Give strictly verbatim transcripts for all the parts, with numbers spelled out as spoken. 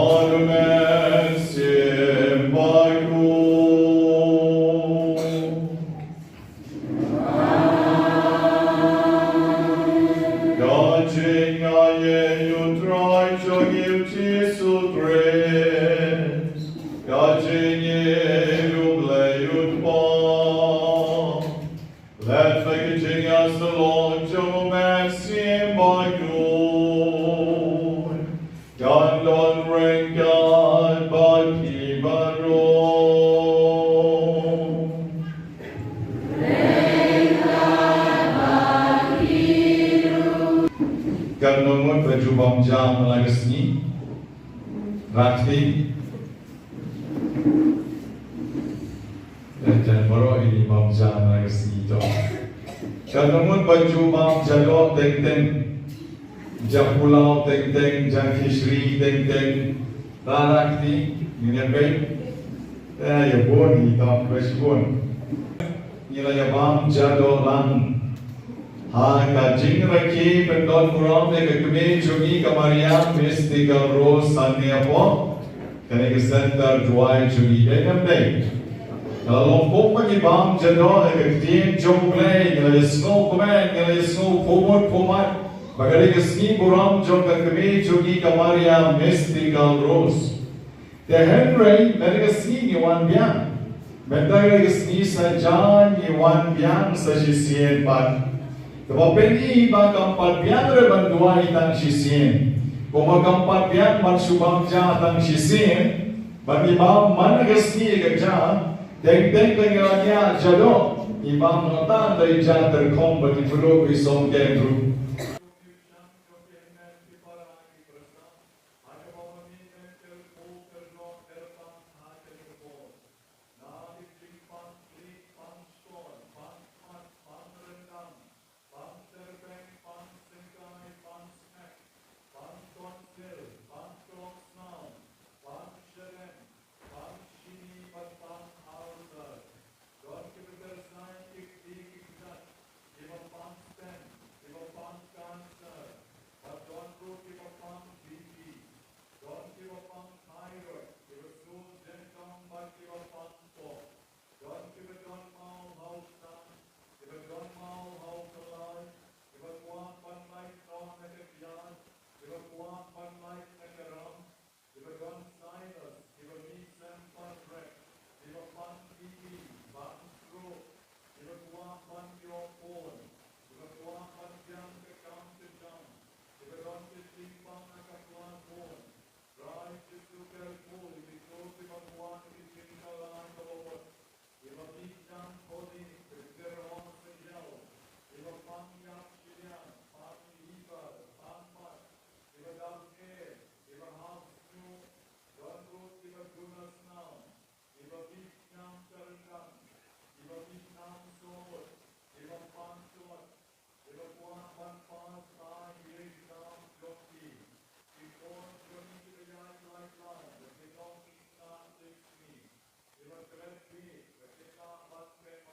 Amen. Sim bakun. Ka jingaiei U Trai jong ngi U Jisu Khrist, ka jingïeit U Blei U Kpa, bad ka jingïasyllok jong U Mynsiem Bakhuid, kan don ryngkat bad phi baroh. Katno ngut ba ju bam ja man la ka sngi? Rah kti. Jan baroh ïa ngi bam ja na ka sngi to. Katno ngut ba ju bam ja doh teng teng, ja pulao teng teng, ja khichdi teng teng. Rah, rah kti, ngin ïa peit. Ïa bun ngi tang ba shibun. Ngi la ïa bam ja doh lang. Ha ka jingrakhe pyndonburom ïa ka kmie jong ngi ka Maria Mystical Rose hangne hapoh kane ka center duwai jong ngi, dei ne em dei? Ka la long kum ba ngi bam ja doh ha ka ktien jong U Blei, ngi la ïa sngew kmen, ngi la ïa sngew pumut pumat ba ka dei ka sngi burom jong ka kmie jong ngi ka Maria Mystical Rose. Te hynrei, na ka sngi ngi wan biang. Mynta ka sngi sa jan ngi wan biang sa shisien pat. Te ba pynban ba kam pat biang re ban duwai tang shisien. Kumba kam pat biang ban shu bam ja tang shisien. Ban ngi bam man ka sngi ka ja. Teng teng ka ngi la ïa ja doh. Ngi bam noh tang da i ja tyrkhong ba ngi pyndonkam song ken ruh. Don kiba kyrshan ki kti ki kjat, kiba pang stent, kiba pang cancer, bad don ruh kiba pang B P. Don kiba pang thyroid, kiba sur jingtong bad kiba pang pok. Don kiba don maw ha u khnang, kiba don maw ha u kyllai, kiba kwah ban lait noh na ka kjat, kiba kwah ban lait na ka ram, kiba don sinus, kiba mih sem bad rek, kiba pang kidney, pang stroke, kiba kwah ban ïoh bun, kiba kwah ban biang ka kam ka jam, kiba don ka jingpang ha ka pla bun. Trai Jisu, kyrkhu ïa kito kiba kwah ïa ka jingkylla kaba mut. Kiba mih jam khoni, kiba kyrhong sngewsih, kiba pang ïap shiliang, pang liver, pang mat, kiba dap eh, kiba hap sniew, don ruh kiba duna snam, kiba mih jam ka ryndang, kiba mih nam sawut, kiba pang tlot, kiba kwah ban pass ha ki exam jong ki. Ki khun jong ngi kiba ïaid lait lait, ba kin long ki khynnah tieng sngi. Kiba klet bit, ba kin lah ban klet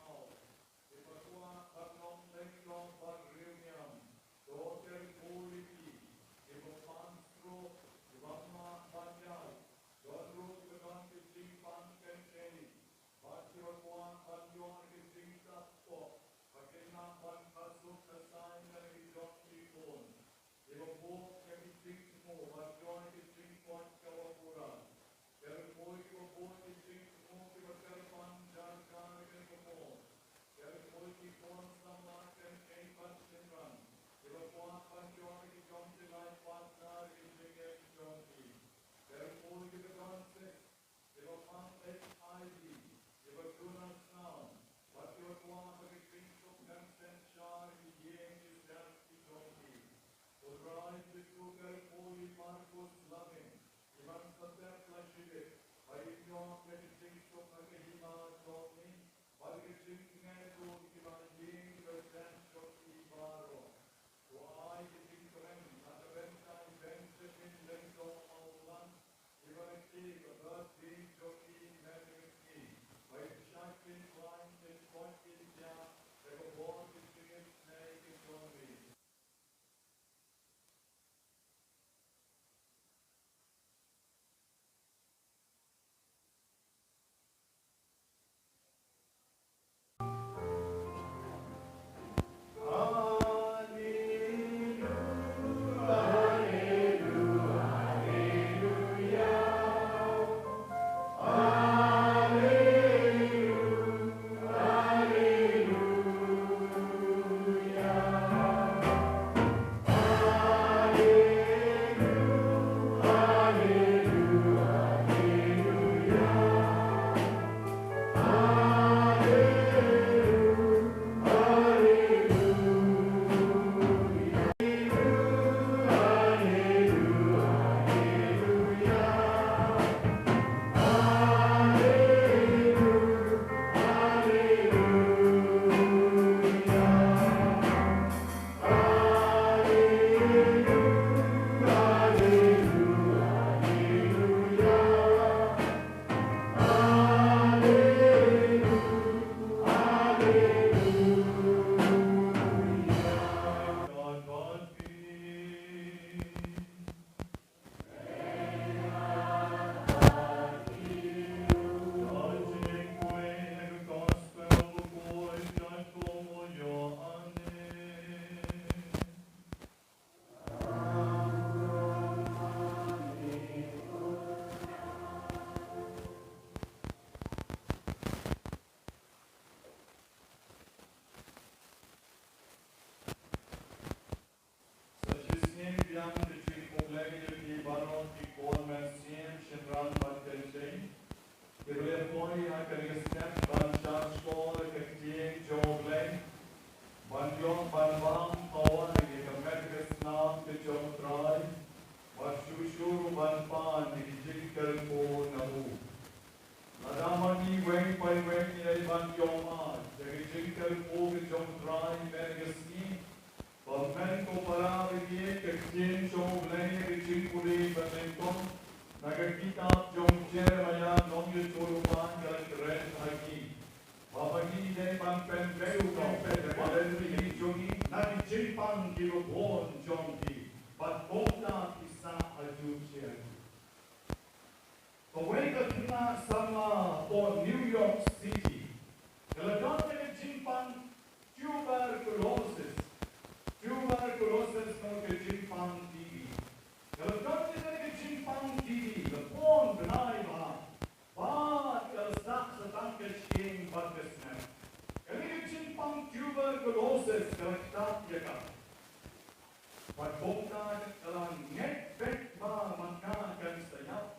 Ha kane ka step ban shah shkor ïa ka ktien jong U Blei, ban ïoh ban bam pawa ïa ka met ka snam ka jong U Trai, bad shuh shuh ruh ban pan ïa ki jingkyrkhu na u. Lada ma ngi weng pa weng ngi dei ban ïoh ma ïa ki jingkyrkhu ka jong U Trai mynta ka sngi, Pynban ko para, ba ïa ka ktien jong U Blei, ka jingpule ba nyngkong na ka kitab jong Jeremaïah, nongïathuhlypa ruh ka la kren ha ngi ba ma ngi dei ban pynbeit u Kynrad ïa ka lynti jong ngi na ki jingpang kiba bun jong ki, bad kumta ki sah ha juh jong ki. Kawei ka khynnah samla hapoh New York City ka la don ïa ka jingpang tuberculosis. Tuberculosis, ka jingpang T B. Ka la don ïa ka jingpang T B la bun bnai bha, bad ka la sah sa tang ka shyieng bad ka snem. Kane ka jingpang tuberculosis ka la ktah ïa ka. Bad kumta ka la ngeit beit ba ma ka kan sa ïap.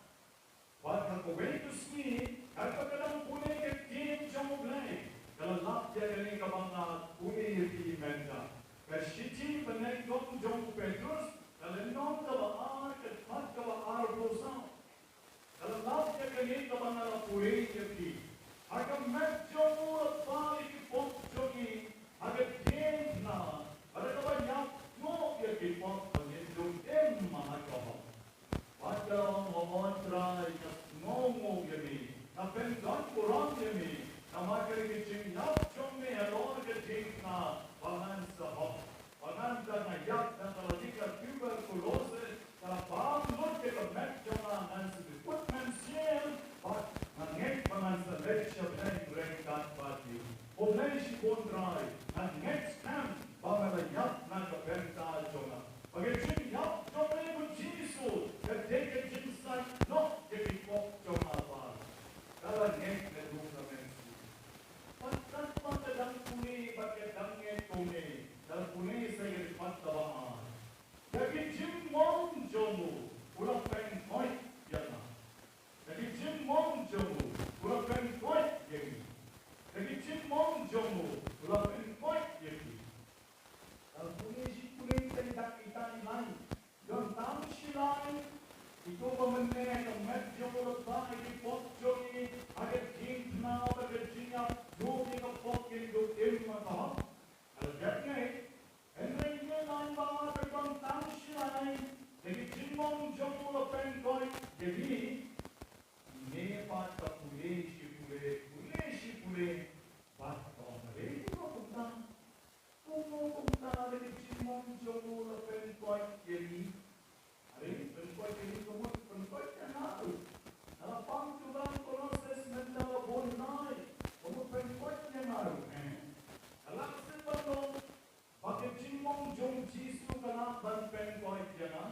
Bad ha kawei ka sngi, katba ka dang pule ka ktien jong U Blei, ka la lap ïa kane kaba nga pule ïa phi mynta. Ka shithi banyngkong jong u Petrus, ka lynnong kaba ar, ka dkhot kaba arphew saw. Ka la lap ïa kane kaba nga la pule ïa phi. Ha ka met jong u la phah ïa ki pop jong ngi ha ka diengphna, bad ha kaba ïap noh ïa ki pop ba ngin duh im ha ka hok. Bad ka la ong, Hooid Trai, nga sngewnguh ïa me, nga pyndonkam ïa me, namar kane ka jingïap jong me halor ka diengphna ba ngan sa hok. Ba ngan da nga ïap na ka lynti ka tuberculosis, ka la bam lut ïa ka met jong nga, ngan sa dei put mynsiem, bad nga ngeit ba ngan sa leit sha bneng ryngkat bad me. Khublei shibun Trai, nga ngeit skhem ba me la ïap na ka bynta jong nga. Ba ka jingïap jong me ko Jisu ka dei ka jingsait noh ïa ki pop jong nga baroh. Ka la ngeit naduh ka mynsiem. Bad katba ka dang pule bad ka dang ngeit kumne, ka la pule sa ïa ka dkhot kaba ar. Da ki jingmong jong u, u la pynkoit ïa nga. Da ki jingmong jong u, u la pynkoit ïa ngi. Da ki jingmong jong u, u la pynkoit ïa ngi. Ka la pule shi pule, ka la dak itai lai. Don tang shi lai. Ito ba mynne ka met jong u la phah ïa ki pop jong ngi ha ka jingphna bad ka jingïap, ïa ka pop kin duh im ha ka hok. Ka la dep ngeit. Hynrei ine i lai ba don tang shi lai. Da ki jingmong jong u la pynkoit ïa ngi. Ine pat ka pule shi pule, pule shi pule. Bad ka ong, hynrei kumno kumta? Kumno kumta da ki jingmong jong u la pynkoit ïa ngi? Hynrei pynkoit ïa ngi, ka mut pynkoit ïa nga ruh. Nga la pang tuberculosis mynta la bun bnai. Ka mut pynkoit ïa nga ruh, eh? Ka la sngewbha ban long ba ka jingmong jong u Jisu ka lah ban pynkoit ïa nga?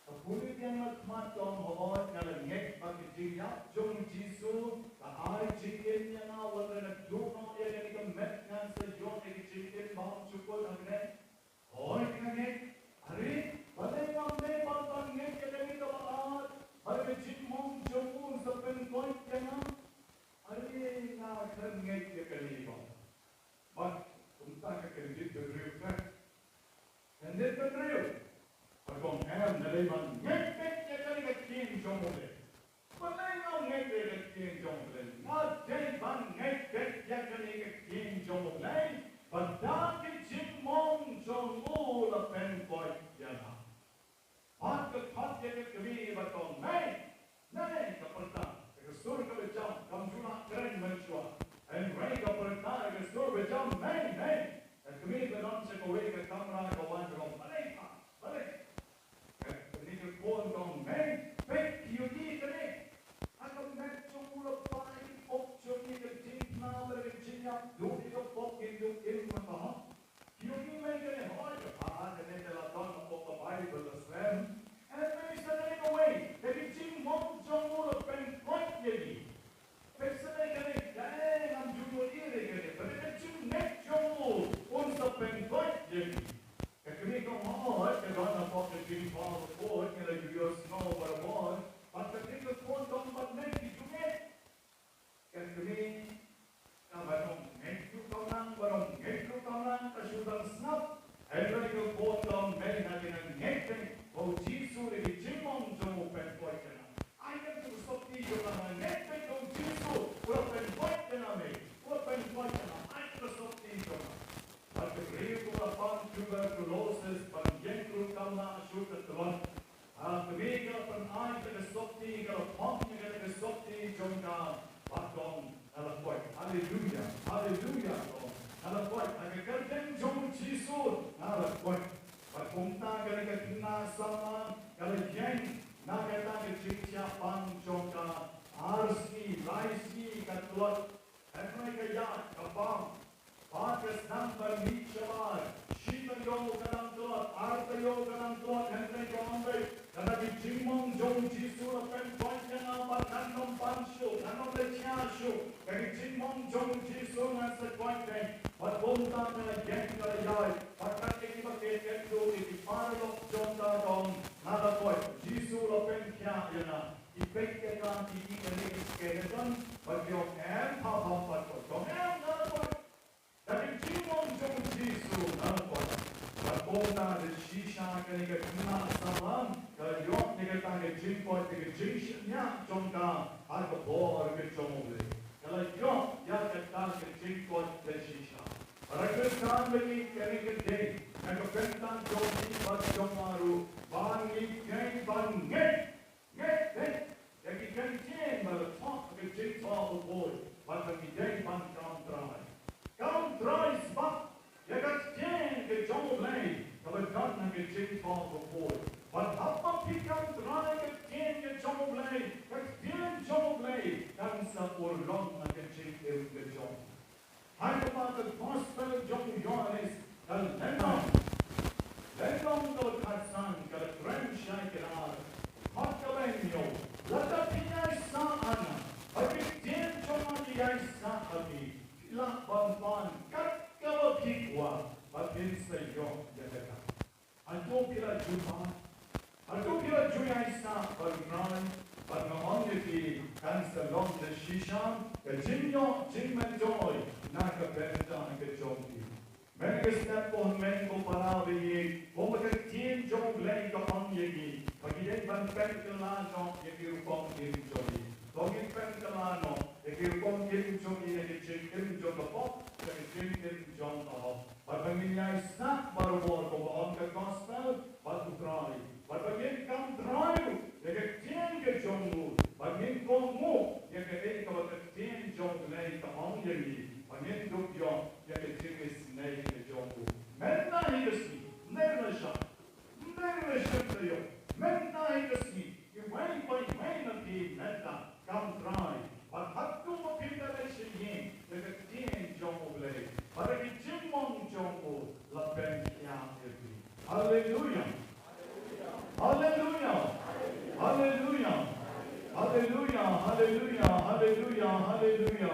Ka pule biang la khmat, ka ong, hooid, nga la ngeit ba ka jingïap jong u Jisu ka ai jingim ïa nga, wat la nga duh noh ïa kane ka met ngan sa ïoh ïa ka jingim bymjukut hangne. Hooid, nga ngeit. Are, balei ngam dei ban, ban ngeit ïa kane kaba ar, ba ka jingmong jong u sa pynkoit ïa nga? Are, nga khlem ngeit ïa kane ba. Bad kumta ka kyndit bynriew ka. Kyndit bynriew. Bad ka ong, em, nga dei ban ngeit beit ïa kane ka ktien jong jong ka, bad kong, nga la koit. Haleluya, haleluya, kong. Nga la koit, ha ka kyrteng jong u Jisu, nga la koit. Bad kumta kane ka khynnah samla, ka la ïeng, na kata ka jingthiah pang jong ka, ar sngi, lai sngi, ka tlot, hynrei ka ïaid, ka bam. Bad ka sdang ban mih shabar, shi taïew ka dang tlot, ar taïew ka dang tlot, hynrei ka ong beit, kata ka jingmong jong u Jisu la pynkoit ïa nga bad ngan ym pan shuh, ngan ym leit sha shuh, ka jingmong jong u Jisu ngan sa koit dei, bad kumta ka la ïeng ka la ïaid, bad kat ïa kiba kynduh ïa ki paralok jong ka, kong, nga la koit, Jisu la pynkhiah ïa nga. Ki peit ïa ka, ki ïohi kane ka skeleton, bad ki ong em, pha, pha, pha, pha, kong em, nga la koit. Da ka jingmong jong u Jisu nga la koit. Bad kumta da shisha kane ka khynnah samla ka la ïoh ïa kata ka jingkoit, da ka jingshaniah jong ka ha ka bor ka jong U Blei. Ka la ïoh ïa kata ka jingkoit da shisha. Bad ka la kane ka dei na ka bynta jong phi bad jong nga ruh, ba ngi dei ban ngeit. Ngeit, ngeit, ïa ki kyntien ba la thoh ha ka Jingthoh Bakhuid, bad ba ngi dei ban kam trai. Kam trai sbak ïa ka ktien ka jong U Blei kaba don ha ka Jingthoh Bakhuid. Bad haba phi kam trai ïa ka ktien ka jong U Blei, ka ktien jong U Blei kan sa urlong ha ka jingim ka jong phi. Ha kaba ka gospel jong u Ïoannis ka lynnong, lynnong kaba khatsan, ka la kren shai kdar, dkhot kaba hynñiew, lada phi ïaisah ha nga, bad ki ktien jong nga ki ïaisah ha phi, phi lah ban pan kat kaba phi kwah, bad phin sa ïoh ïa kata. Hato phi la ju pan? Hato phi la ju ïaisah ban trai? Bad nga ong ïa phi, kan sa long da shisha ka jingïoh jingmyntoi na ka bynta ka jong phi. Mynta ka step ko hynmen ko para baieit, kumba ka ktien jong U Blei ka ong ïa ngi ba ngi dei ban pynkylla noh ïa ki rukom im jong ngi. To ngin pynkylla noh ïa ki rukom im jong ngi na ka jingim jong ka pop, na ka jingim jong ka hok. Bad ba ngin ïaisah barabor kumba ong ka gospel, bad u Trai. Bad ba ngin kam trai ruh ïa ka ktien ka jong u. Bad ngin kohnguh ïa kaei kaba ka ktien jong U Blei ka ong ïa ngi. Ba ngin dup ïoh ïa ka jingisynei ka jong u. Mynta hi ka sngi, ym dei lashai, ym dei lashai taïew, mynta hi ka sngi. Iwei pa iwei na phi mynta kam trai. Bad hato ba phin da leit sha ïing da ka ktien jong U Blei, bad da ka jingmong jong u la pynkylla ïa phi. Haleluya. Haleluya. Haleluya. Haleluya. Haleluya. Haleluya. Haleluya.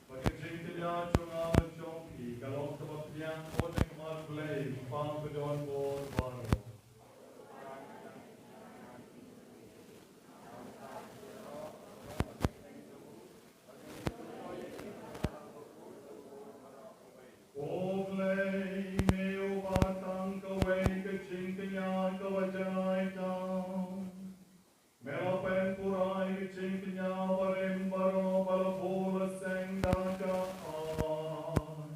Ba ka jingkñia jong nga bad jong phi ka long kaba pdiang, ko Trai Blei, Kpa ba don bor baroh. Ko Blei, me uba tang kawei ka jingkñia kaba janai tam. Me la pynkurai ka jingkñia barim baroh ba la buh la seng da ka aiñ.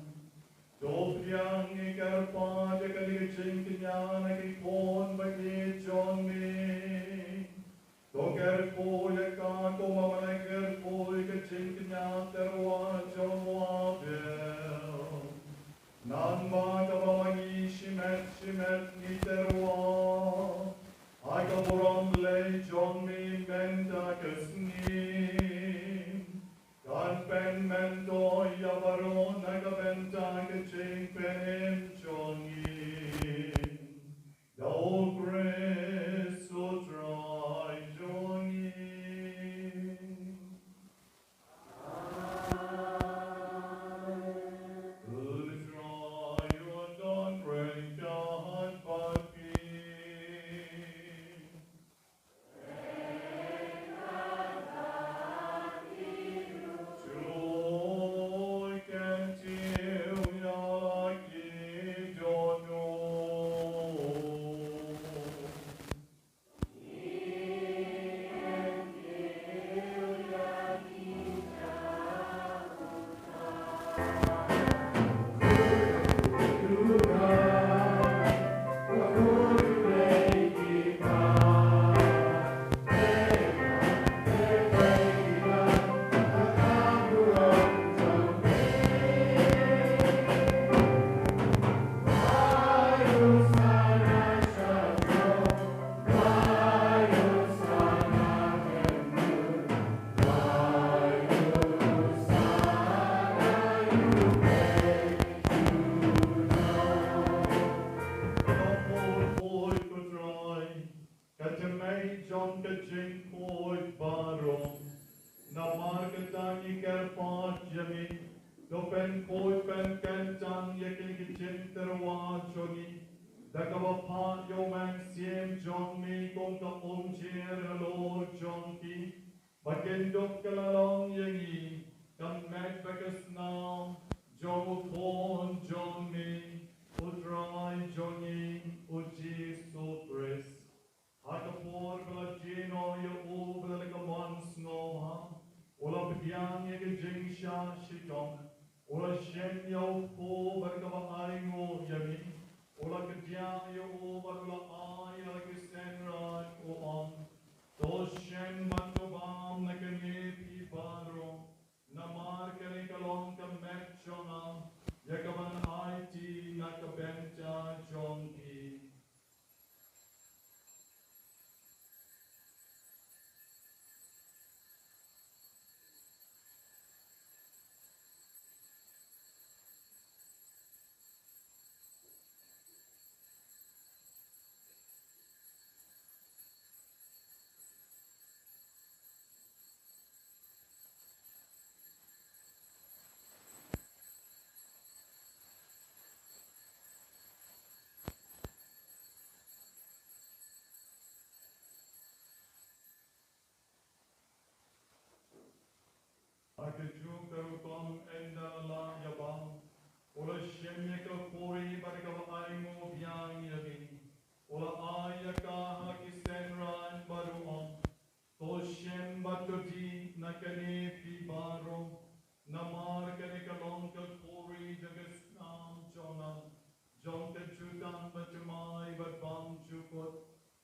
To pdiang, ngi kyrpad, ïa kane ka jingkñia na ki khun ba ïeit jong me. To kyrkhu ïa ka kumba me la kyrkhu ïa ka jingkñia tyrwa jong u Abel. Nangba kaba ma ngi shimet shimet ngi tyrwa ha ka burom Blei jong me mynta ka sngi, kan pynmyntoi ïa baroh na ka bynta ka jingpynim tyrwa jong ngi, da kaba phah ïa u Mynsiem jong me kum ka umjer halor jong ki, ba kin dup ka la long ïa ngi ka met bad ka snam jong u Khun jong me, u Trai jong ngi, u Jisu Khrist. Ha ka por ba la jia noh ïa u bad la ka mon sngewbha, u la pdiang ïa ka jingshah shitom, u la shim ïa u kpu bad kaba ainguh ïa ngi, u la kdiah ïa u bad u la ai ïa la ki synran, u ong: To shim bad to bam na kane phi baroh, namar kane ka long ka met jong nga, ïa kaban aiti na ka bynta jong phi. Ha kajuh ka rukom ynda la ïa bam, u la shim ïa ka kuri bad kaba ainguh biang ïa ngi, u la ai ïa ka ha ki synran bad u ong: To shim bad to dih na kane phi baroh, namar kane ka long ka kuri jong ka snam jong nga, jong ka jutang bad jumai bad bymjukut,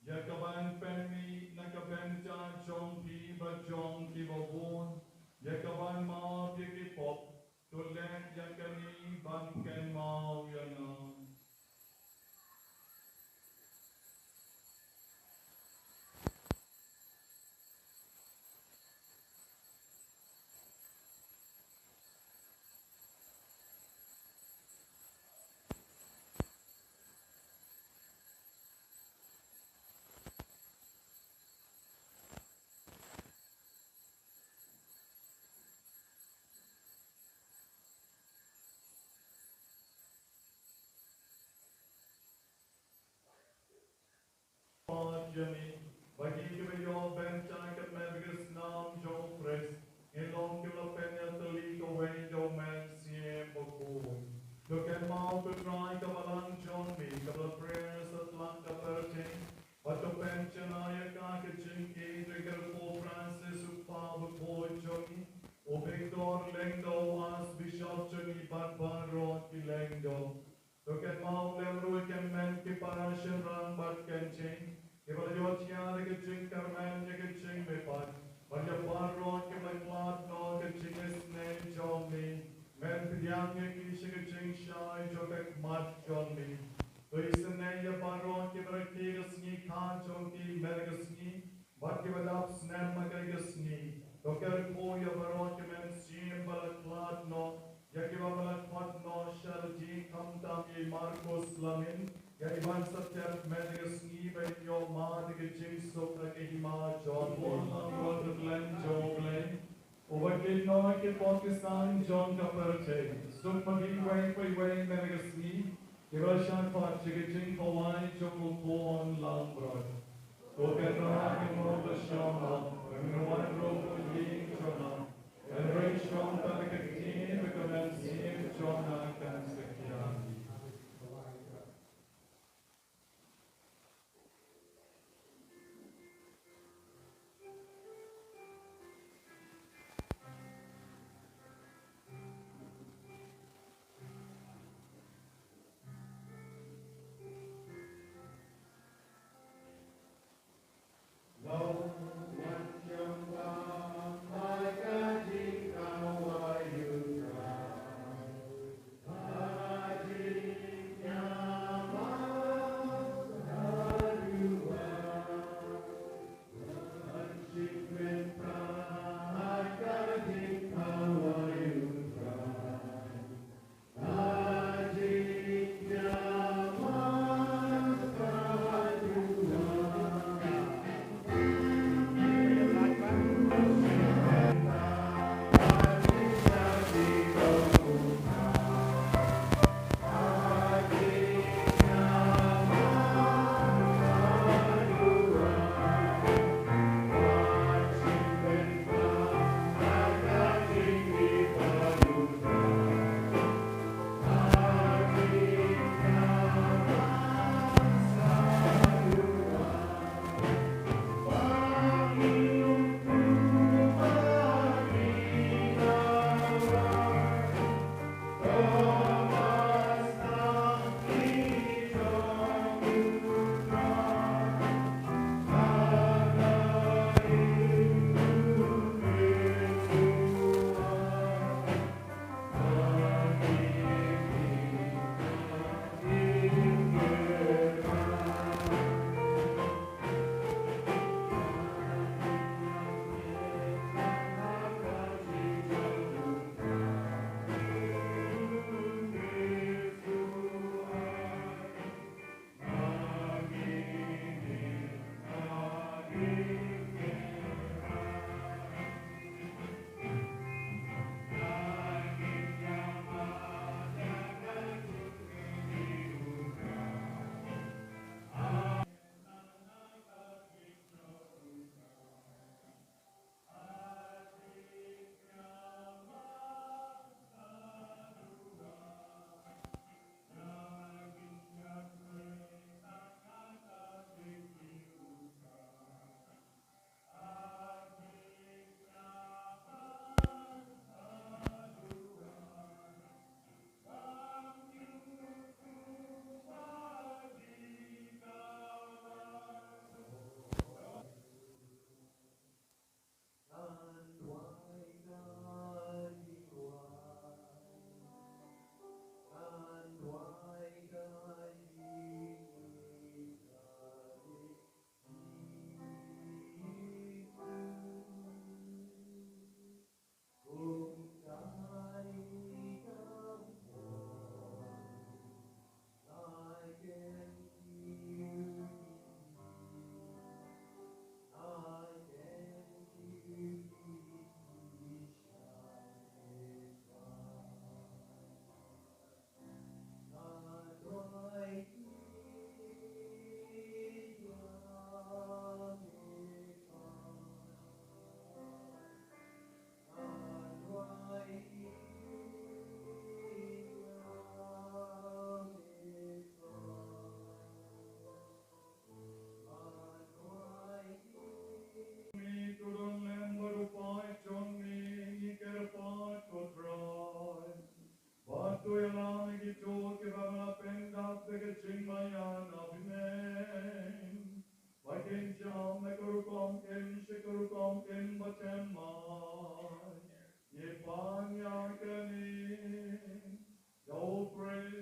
ïa kaban pynmih na ka bynta jong phi bad jong kiba bun, ïa kaban map ïa ki pop. To leh ïa kane ban kynmaw ïa nga. Jong ngi, ba ngi kiba ïoh bynta ka met ka snam jong u Khrist, ngin long kiba la pynïatylli kawei da u Mynsiem Bakhuid. To kynmaw ko Trai ka balang jong me kaba la pher satlak ka pyrthei, bad to pynjanai ïa ka ha ka jingïeit jong u Pope Francis u Kpa Bakhuid jong ngi, u Victor Lyngdoh u Archbishop jong ngi bad baroh ki lyngdoh. To kynmaw lem ruh ïa ki hynmen ki para shynrang bad kynthei kiba la ïoh tiar ïa ka jingkyrmen ïa ka jingmihpat, bad ïa baroh kiba la khlad noh ka jingisynei jong me. Men pdiang ïa ki sha ka jingshai jong ka khmat jong me. To isynei ïa baroh kiba rakhe ka sngi kha jong ki man ka sngi, bad kiba dap snem man ka sngi. To kyrkhu ïa baroh ki mynsiem ba la khlad noh, ïa kiba ba la khot noh sha lade, khamtam ïa i Marcus Lamin, ïa i Ban Sathiat man ka sngi, ba in ïoh mad ïa ka jingsuk ha ka hima jong me. Bun langbrot ka khlaiñ jong U Blei. Uba kheiñ noh ki pop ki san jong ka pyrthei, suk ma ngi iwei pa iwei man ka sngi, kiba la shah khot sha ka jingkhawai jong u Khun langbrot. To kynrad ïa u Khun ba shong noh, ba ngin wan ruh ha ka ïing jong u, hynrei shong pat ha ka kti ba ka mynsiem jong u kan sakhia. Pyndap da ka jingmaïa na bneng, ba kin jam na ka rukom kin sha ka rukom kin bteng mai. Ngi pan ïa kane da u Khrist